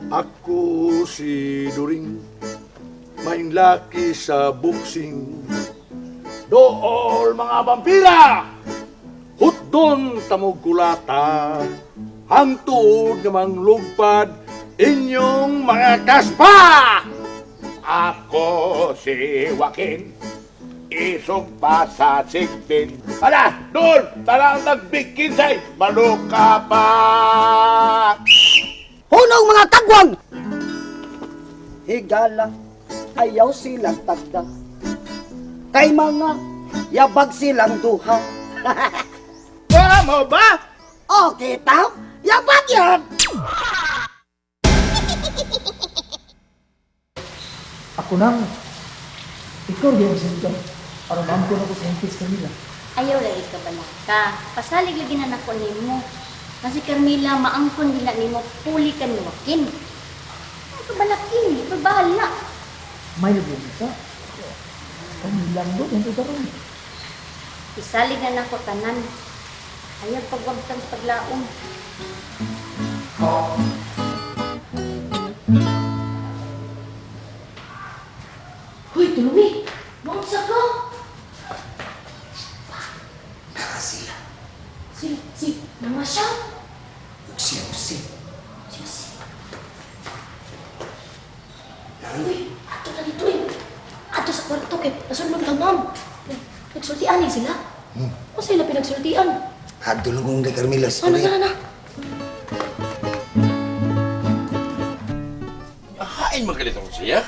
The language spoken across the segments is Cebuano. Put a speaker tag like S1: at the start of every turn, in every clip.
S1: Ako si During, may laki sa boxing. Dool mga vampira! Hutdon tamog kulata, hangtuod nga manglugpad inyong mga kaspa!
S2: Ako si Joaquin, isog pa sa sigbin. Ala, doon, tara ang nagbikinsay, maluka pa!
S3: Hunong mga kagwang! Higala, ayaw silang tagda. Kay mga yabag silang duha.
S2: Wala mo ba?
S3: Okay, tao, yabag yan!
S4: Ako nang, ikaw di ang sinta. Aron maamko na ko sa hintis Camila.
S5: Ayaw lagi ka balaka. Pasalig lagi na nako nimo. Kasi Carmela, maangkon nila nimo puli ka ni Joaquin. Ay ka balakin, ikaw bahala.
S4: May lagi ka. Camila ang doon, ito karon.
S5: Isalig na nako tanan. Ayaw pagwagtang sa paglaom.
S6: Hoy, tulumi! Maunsa ka!
S7: Naka sila.
S6: Si, nama siya!
S7: Ug si Jose.
S6: Si, si. Uy, ato na dito eh. Ato sa kwarto kay nasunod ka, ma'am. Nagsultian eh sila. Hmm. O sila pinagsultian?
S7: Hadto lang kong ni Carmela sa
S6: Ano
S7: storya.
S6: na na?
S8: Hain man ganito siya.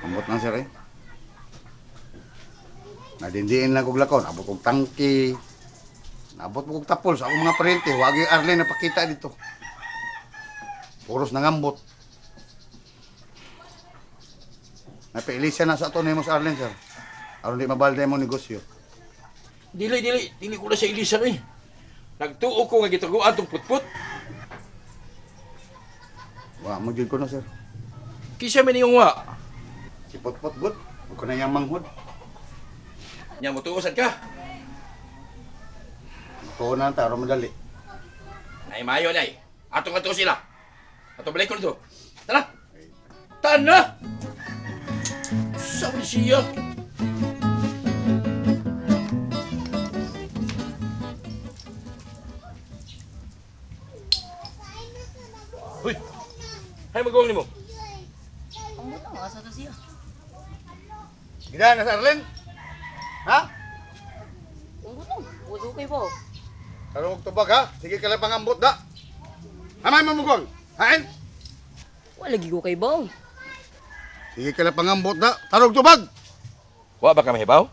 S9: Ambot lang sir eh. Nadindiin lang kog lakon, abot kog tangki. Nabot mo kog tapol sa akong mga parente, wag yung Arlene na pakita dito. Puros nangambot. Napailisa na sa ato nimo sa Arlene sir. Aron di mabalde mo negosyo.
S8: Dili, dili. Dili ko na siya ilisan eh. Nagtuo ko nga gitaguan tong putput.
S9: Wa mo jud ko no sir.
S8: Kisa man niyong wa.
S9: Si Potpot good. Ug ko na yang manghod.
S8: Nya mo tuosan ka.
S9: Ko na ta aron madali.
S8: Nay mayo nay. Atong ato sila. Ato balik ko dito. Tara. Tana. Sabi siya. Hoy. Hay magawang nimo.
S6: Ang butang, asa to siya.
S9: Gida na sa Arlene. Ha?
S6: Ang butang, wuso kay ba?
S9: Aron og tubag ha. Sige ka lang pangambot da. Amay mamugong. Hain.
S6: Wala lagi ko kay ba?
S9: Sige ka lang pangambot da. Tarog tubag.
S8: Wa ba ka mahibaw?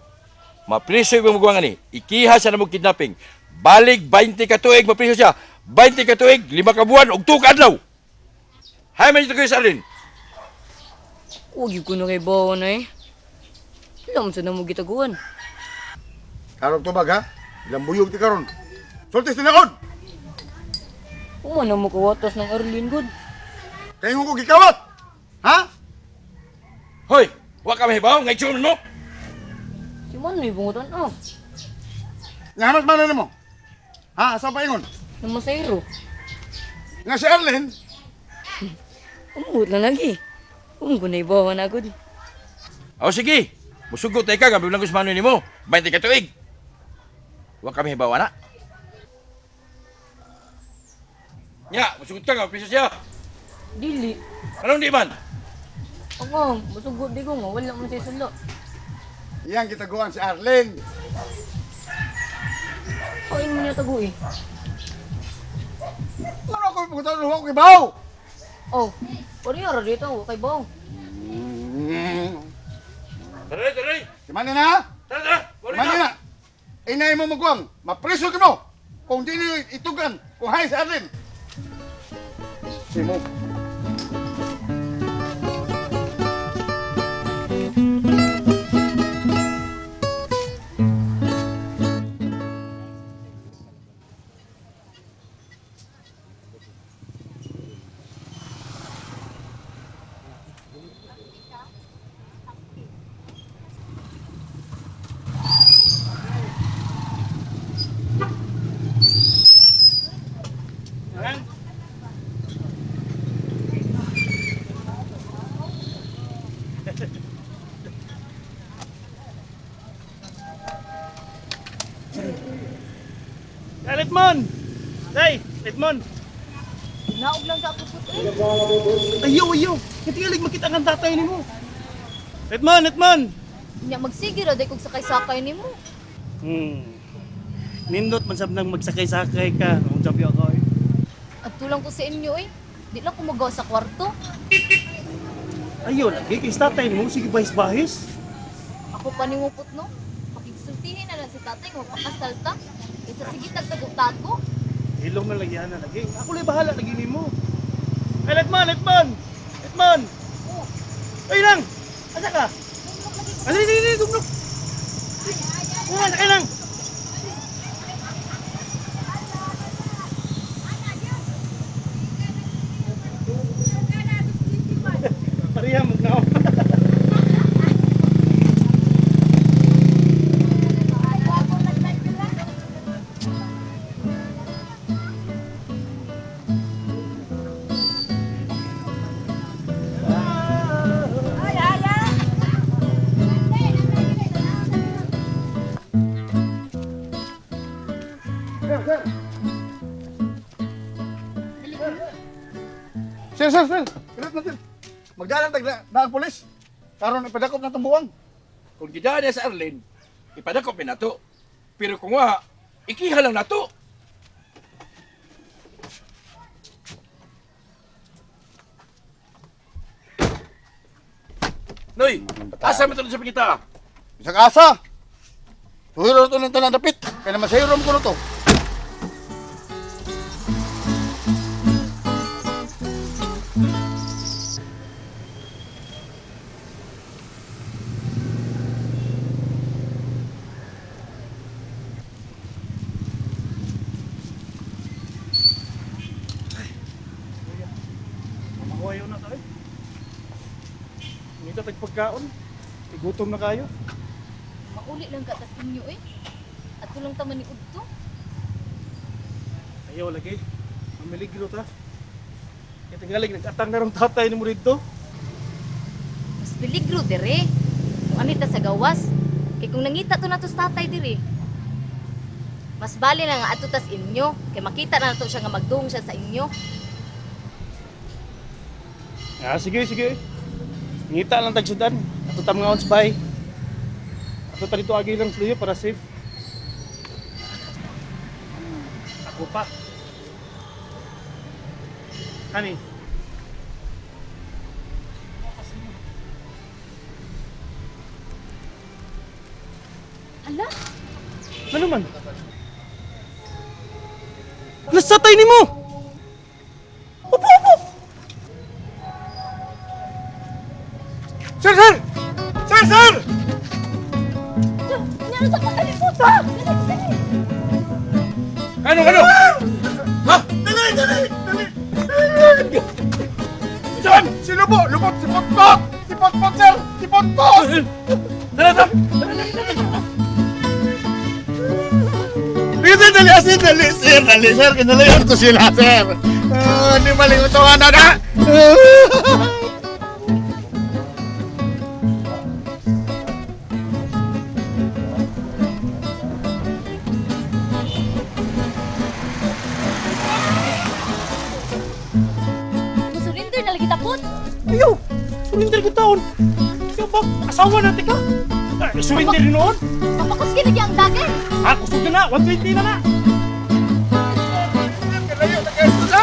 S8: Mapriso yung magwang ani. Ikiha siya na mo kidnapping. Balik 20 ka tuig, mapriso siya. 20 ka tuig, 5 ka buwan, ug 2 ka adlaw. Hay man dito kayo sa alin.
S6: Huwag ko na kay ba na eh. Alam sa na mo gitaguan.
S9: Tarog tubag ha. Ilang buyog ti karon. Sultis tinakod.
S6: Uma na mo kawatas ng Arlene, good.
S9: Kaya ko gikawat. Ha?
S8: Hoy, wa ka mahibaw nga igsuon mo.
S6: Si Manoy bungutan ah.
S9: Nga mas man mo. Ha, asa pa ingon?
S6: Namasayro.
S9: Nga si Arlene,
S6: Umut lang lagi. Unggo na ibawa na good.
S8: O sige, musugot tayo ka, gabi lang ko sa manoy nimo. 20 ka tuig. Wa ka mahibaw ana. Nya, musugot ka nga mapriso siya.
S6: Dili.
S8: Anong di man?
S6: Ako, masugot di ko nga. Wala man siya sala.
S9: iyang gitaguan si Arlene.
S6: Kain mo niya tago eh.
S9: Ano ako pumunta ko kibaw?
S6: Oh, parehara dito. Kay baw.
S8: Tara, tara.
S9: Si Manny na?
S8: Tara, tara. Balik
S9: Manny
S8: na.
S9: na. Inay mo magwang, mapriso ka mo. Kung di niyo itugan, kung hay si Arlene. Simo.
S4: Ay, Letmon! Day, Letmon!
S6: Naog lang ka puput eh.
S4: Ayaw, ayaw! Hindi makita ang tatay nimo. Letmon, Letmon!
S6: Nya magsige ra day kog sakay-sakay nimo.
S4: Nindot man sab nang magsakay-sakay ka. Kung sabi ako eh.
S6: Adto lang ko sa inyo eh. Di lang ko magawa sa kwarto.
S4: Ayaw lagi kay tatay nimo sige bahis-bahis.
S6: Ako pa nimo put no. Pakigsultihin na lang si tatay nga magpakasal ta. Kaysa sige tagtago-tago.
S4: Ilong na lagi ana lagi. Ako lay bahala lagi nimo. Ay, Letmon, Letmon! Letmon! Ay lang! Asa ka? Ay, dali, dali, dali, dumlok! Ay, sakay lang! Pareha mo na.
S9: Sir, sir, sir. Kilat na, sir. Magdalang tag na ang pulis. Karon ipadakop na tong buwang.
S8: Kung gidaan niya sa Arlene, ipadakop ni nato. Pero kung wa, ikiha lang nato. Noy, asa man to sa pagkita?
S9: Bisag asa. Tuhiro to ng tanan dapit. Kaya na masayrom ko na to.
S4: Mamahuayo na tayo. Ngita tag pagkaon. Igutom na kayo.
S6: Mauli lang ka tas inyo eh. Adto lang ta man ni udto.
S4: Ayaw lagi. Mamiligro ta. Kaya tingalig, nag-atang na rong tatay ni mo rito.
S6: Mas peligro dire. Kung anita sa gawas. Kay kung nangita to nato sa tatay dire. Mas bali na nga adto tas inyo. Kay makita na nato siya nga magduong siya sa inyo.
S4: Ah, sige, sige. Ngita lang tag sudan. Ato tam nga on spy. Ato ta dito agi lang sluyo para safe. Ako pa. Kani.
S6: Hala,
S4: Ano man? Nasatay nimo. Upo, upo.
S9: Sir, sir! Sir, sir!
S6: Ano sa kakalimutan? Dali, dali.
S8: Ano, ano? Ha?
S9: Dali, dali, dali! Dali! Saan? Si Lubo! Lubot! Si Potpot! Si Potpot, sir! Si Potpot!
S8: Tara, tara!
S9: Dali, dali, asin, dali, sir! Dali, sir! Kinalayan ko sila, sir! Ah, Hindi maling utungan na na!
S6: Musurrender na lagi tapot.
S4: Ayaw! Surrender ko taon! Ikaw ba? Asawa natin ka? Ah, surrender noon?
S6: Papakuski lagi ang dagat.
S4: Ah, kusog na na! 120 na na!
S9: Kalayo na kayo sila!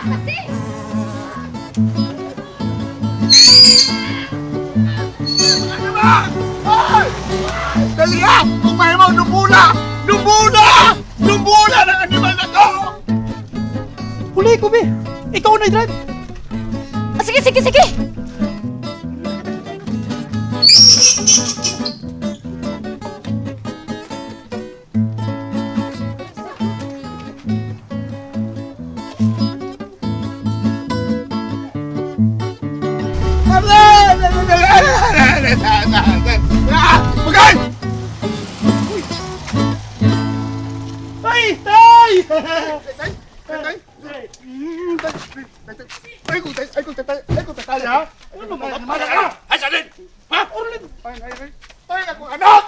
S6: Kasi!
S9: Ano ba? Ay! Dali ah! Kung may mo, lumula! Lumula! Lumula ng animal na to!
S4: Huli ko, be! Ikaw na i-drive!
S6: Ah, sige, sige, sige!
S9: Bagay!
S4: Ay!
S9: Tay! Ay, kung tay, ay kung tay, ay kung tatay, ha?
S4: Ano mga
S2: Ano ka? Ay, salin! Ha?
S9: Ay, ay, ay. Ay, ako anak!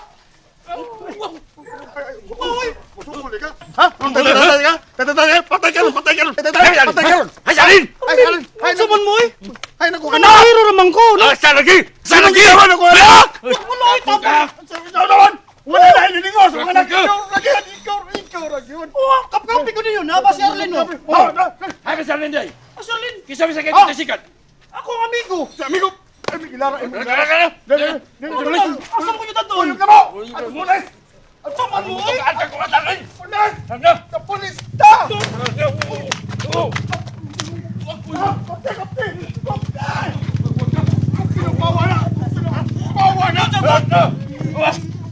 S9: Uy! Musukol ka? Ha? Tatay ka? Tatay ka?
S2: Patay ka ron! Patay ka ron!
S9: Tatay ka? Patay ka ron!
S2: Ay, salin!
S9: Ay, ay, ay,
S4: Sa man mo eh.
S9: Ay, naku, anak!
S4: Nahiro raman ko.
S2: Ah, salagi! Salagi!
S9: Ay, naku, anak!
S4: Wala ay tama.
S9: Ikaw naman! Wala na inilingos! Mga anak! Ikaw, ragyun! Ikaw, ikaw, ragyun!
S4: Oh, kapkapi ko ninyo na ba si Arlene oh.
S9: Oh,
S8: Ay, salin day.
S4: Ah, si Arlene,
S8: Kisa bisa kay dito sikat.
S4: ako ang amigo.
S9: Sa amigo! Ay, Gilara! Ay,
S8: Kara kara.
S9: Gilara!
S4: Asa mo ko nyo doon?
S9: Tulog na mo! At pulis!
S4: Asa man mo eh.
S8: At ko salin.
S9: Pulis!
S8: Sana.
S9: Sa pulis ta!
S8: Oh.
S9: Kapte! Kapte! Kapte! Kinubawa na! Kinubawa na!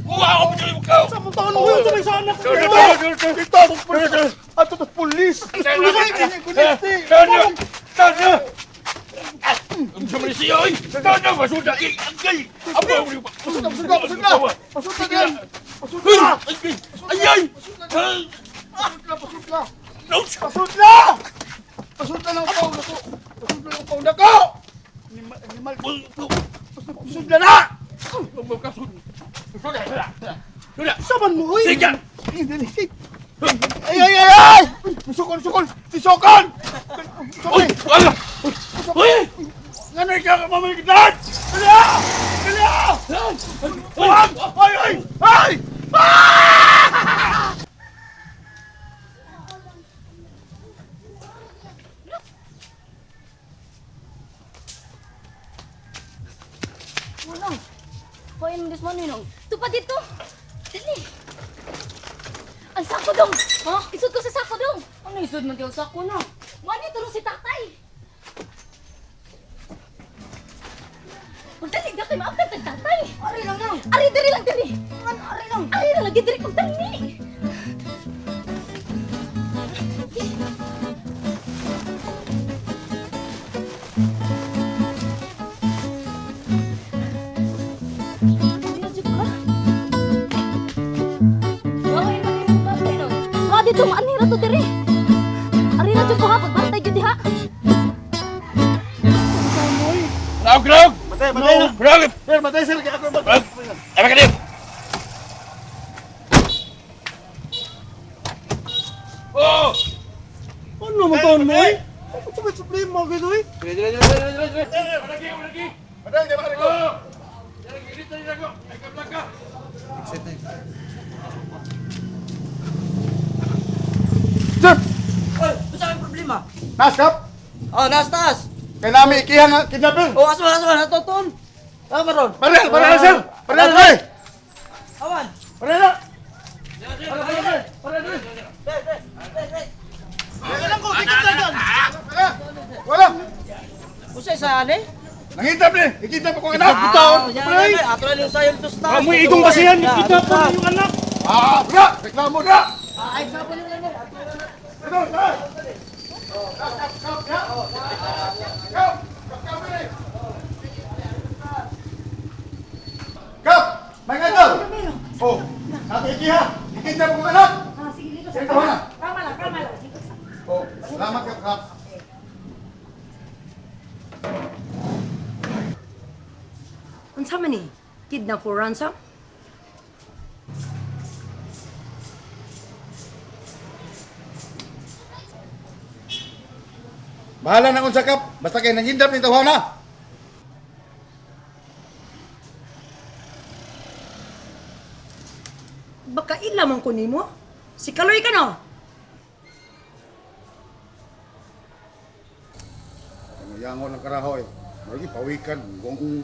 S8: Kuha ako mo ka.
S4: Sa mong taon mo yun, sabay sa anak ko.
S9: Dito! Dito! Pulis! Ato to pulis! Pulis! Pulis!
S8: Sana. Sana. Ang siya oy. Sana masuda ay ay. Abo mo.
S9: Pasok na! Pasok na! Pasok na! Pasok na! Pasok na!
S8: Ay ay.
S9: Pasok na! Pasok na! Pasok na! Pasok na ng pauna ko! Pasok na ng pauna ko! Animal! Animal! Pasok na na!
S4: Sa man mo eh.
S8: Sige.
S9: Ay, ay, ay, ay! Sukol, sukol! Si Sokol!
S8: Uy, ala. Uy.
S9: Nga na ikaw mamaligdan! Kaya! Kaya! Ay! Ay! Ay! Ay!
S5: Wala. Hoy, anong mo ninong?
S6: Tupa dito. Dali. Ang sako dong. Ha? Isod ko sa sako dong.
S5: Ano isod man kayo sako na?
S6: Wani turo si tatay. Magdali ka kay maabtan tag tatay.
S5: Ari lang lang.
S6: Ari diri lang diri.
S5: Ano ari lang?
S6: Ari lang lagi diri pagdali. Wa dito maanira to diri. Ari na jud ko ha pagbantay jud diha.
S8: Graog, graog.
S9: Matay, matay na!
S8: Graog.
S9: Sir, matay sir! Kaya ako matay!
S8: Ay makanip. Oh!
S4: Ano man taon mo eh? Ano sa may problema ko eh?
S8: Dire dire dire dire dire. Lagi, lagi.
S9: Matay, di ba ka
S8: Oh! Lagi dito dito. Ay kablaka.
S9: Sir!
S10: Oy, unsa may problema?
S9: Nas, kap!
S10: Oh, naas taas.
S9: Kay nami ikihan nga kidnapper!
S10: Oh, asma asma natoton. Tama ron.
S9: Parel! Parel, sir! Parel, sir!
S10: Awan.
S9: Parel na!
S4: Alam ko, tikit na dyan.
S9: Wala!
S10: Unsa sa ani?
S9: Nangitap ni! Ikidnap ako anak!
S4: Taon,
S10: Ah, yan,
S4: pre.
S10: yan, ato na yung sayon to taas.
S4: Amoy igong basihan, kidnap mo yung anak.
S9: Ah! Bra! Reklamo na!
S10: Ah, ay sa po yung ano.
S9: Ito, sir! Kap, kap, kap, kap! Kap! Kap, kap, eh! Kap! May nga daw! Oh! Nato ikiha! Ikidnap ako anak!
S5: Ah, sige dito
S9: Sige, tawa na!
S5: Tama lang, tama lang. Dito sa.
S9: Oh, salamat kap, kap.
S11: Unsa man ni? Kidnap for ransom?
S9: Bahala na kung sakap. Basta kay nangindap ni Tawana.
S11: Baka ila man ko nimo. Si Kaloy ka no?
S9: Ang yangon ng karahoy. Margi pawikan. Gong.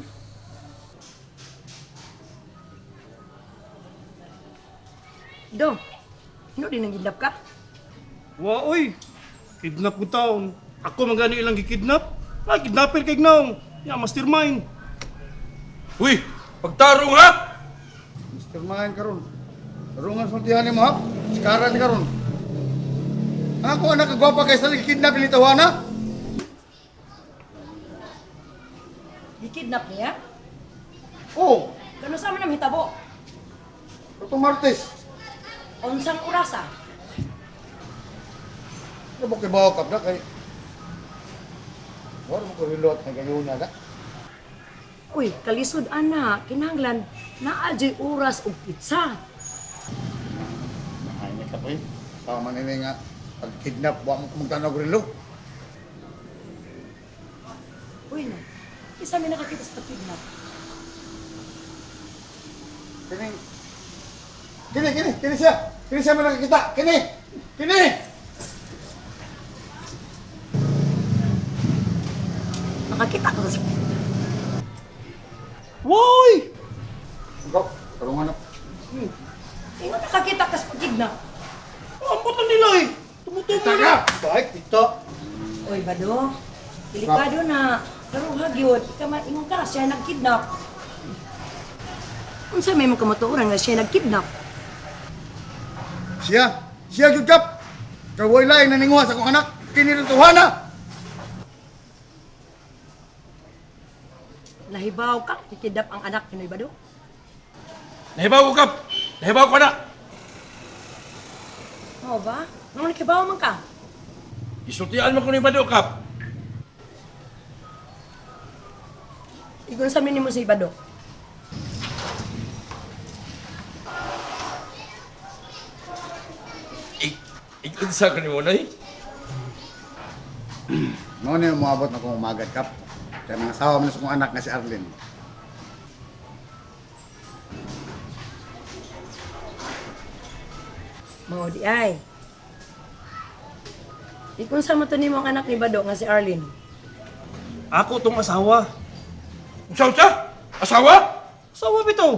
S11: Dong, ano din ang gidlap ka?
S4: Wa oy. Kidnap ko taon. Ako man gani ilang gikidnap. Ah, kidnapper kay gnaong. Ya, mastermind.
S8: Uy, pagtarong ha.
S9: Mr. Mayan karon. Tarungan sultihan ni mo ha. Sikaran ni karon. Ang ako anak kagwapa kaysa nagkidnap ni Tawana.
S11: Gikidnap niya?
S9: Oh,
S11: Kano sa man ang hitabo?
S9: Itong Martes.
S11: Unsang orasa?
S9: Ano kay bawo kap na kay Wala mo ko rilot na gayon na.
S11: Uy, kalisod ana, kinahanglan naa jud oras og pizza.
S9: Ay, may kapoy. Sama man ini nga pag-kidnap, wa mo kumagtanaw rilo.
S11: Uy na, isa may nakakita sa pag-kidnap.
S9: Kini. Kini, kini, kini siya. Kini siya man nakakita. Kini. Kini.
S11: Nakakita ka sa pag-kidnap.
S4: Woy!
S9: Ikaw, tarungan na.
S11: Ingon nakakita ka sa pag-kidnap.
S4: Ambot na nila eh. Tumutubo
S9: Kita ka.
S4: na.
S9: Baik, kita.
S11: Uy, Bado, delikado na. Karuha gyud, ikaw man ingon ka siya nagkidnap. Unsa may mga kamatuoran nga siya nagkidnap?
S9: Siya. Siya gyud kap. Kay way laing naninguha sa akong anak. Kini rin tuhana.
S11: Nahibaw ka, kikidnap ang anak ni Bado.
S8: Nahibaw ko, Kap. Nahibaw ko na.
S11: Oo ba? Nung nakibaw man ka?
S8: Isultian mo ko ni Bado, Kap.
S11: Igon sa nimo si Bado.
S8: Igunsa ko ni mo, Noy.
S9: Noon na moabot na akong umagat kap. Kaya mga asawa mo na sa akong anak nga si Arlene.
S11: Mao di ay. Igon sa mo to nimo ang anak ni Bado nga si Arlene.
S4: Ako tong asawa.
S8: Unsa, unsa? Asawa?
S4: Asawa bitaw.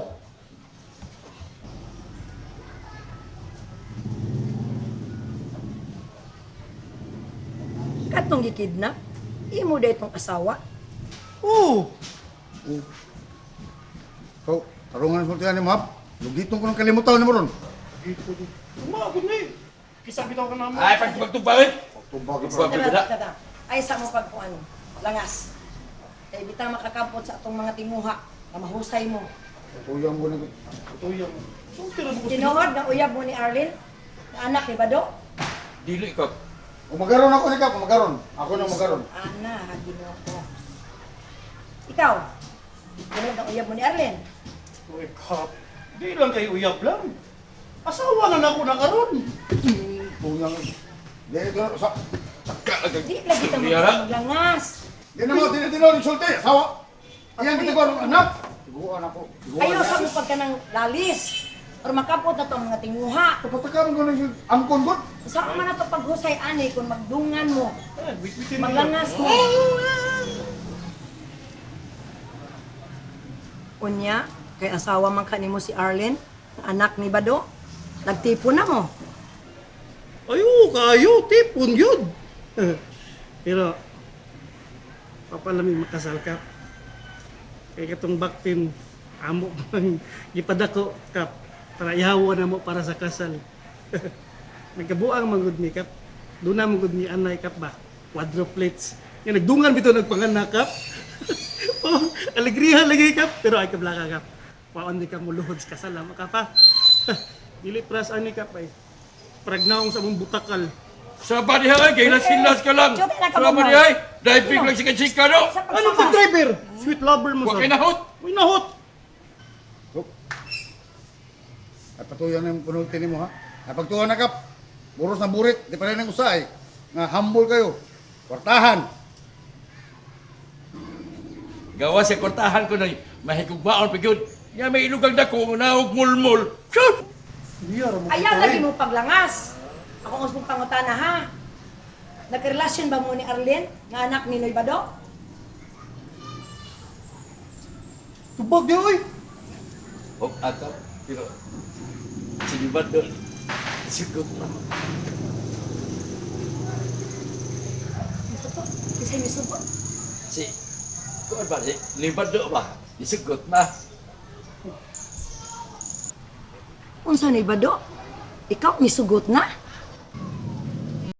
S11: Katong gikidnap, imo day tong asawa.
S4: Oo.
S9: Ikaw, tarungan na sultihan ni mo hap. Lugitong ko ng kalimutan ni mo ron.
S4: Umagod na eh. Kisa bitaw ka naman.
S8: Ay, pagtubag eh.
S9: Tubag
S8: Tubag
S11: Tara,
S8: na.
S11: tara. Ay sa mo pagkuan, langas. Kay bitang makakampot sa atong mga tinguha, nga mahusay mo.
S9: Tuyang mo na.
S4: Tuyang.
S11: Tinuod nga uyab mo ni Arlene, na anak ni Bado.
S8: Dili, Kap.
S9: Umagaron ako ni Kap, umagaron. Ako na umagaron.
S11: Ana, Ginoo ko. Ikaw, tinuod nga uyab mo ni Arlene.
S4: Uy, Kap. Di lang kayo uyab lang. Asawa na nako na karon.
S9: Tuyang. Di ko sa
S11: Di lagi ta
S8: Yara.
S11: maglangas.
S9: Di na mo, di na tinuod sulti. Asawa. Iyang kita ko anak. Tiguan ako. Tiguan.
S11: Ayaw sa mo pagka ng lalis. Or makapot na to ang mga tinguha.
S9: Kapatakan ko ng angkon ko.
S11: Sa man na to paghusay ani kung magdungan mo,
S4: Eh, wit-witin nila.
S11: maglangas mo. Unya, kay asawa man ka nimo si Arlene, anak ni Bado, nagtipo na mo.
S4: Ayo, kayo, tipon yun. Pero, papalamig makasal kap. Kaya katong baktin, amo bang gipadako kap. Para ihawa na mo para sa kasal. Nagkabuang magud mi kap. Doon na magud mi anay kap ba. Quadruplets. Nga nagdungan bitaw nagpanganak kap. Oh, alegrihan lagi kap. Pero ay kablaka kap. Waon di ka muluhod sa kasal ha, makapa. Dili pras ani kap ay. Pragnaong sa mong butakal.
S8: Sa ba diha ay, kay las ka lang.
S11: Joke na ka
S8: Sa ba
S11: mo,
S8: diha ay, diving lang sika-sika no.
S11: Sa
S4: Ano
S11: pagsama.
S4: pag driver? Sweet lover mo
S8: Wa
S4: sa.
S8: kay nahot.
S4: Uy, nahot.
S9: At patuyan na yung penalty ni mo ha. At pagtuwa na kap. Buros na burit. Di pa rin ang usay. Nga humble kayo. Kwartahan.
S8: Gawa sa kwartahan ko noy, mahigugmaon pa gyud. Nya may ilugang dako naog mulmul. Shoot!
S11: Ayaw lagi mo paglangas. Ako ang mong pangutana ha. Nagkarelasyon ba mo ni Arlene, nga anak ni Noy Bado?
S4: Tubag di oy.
S8: Oh, ato. Pero sige ba doon? Siguro na.
S11: Ano to? Kisay misugot.
S8: Si kuan ba si Libado ba? Isugot na.
S11: Unsa ni Bado? Ikaw misugot na?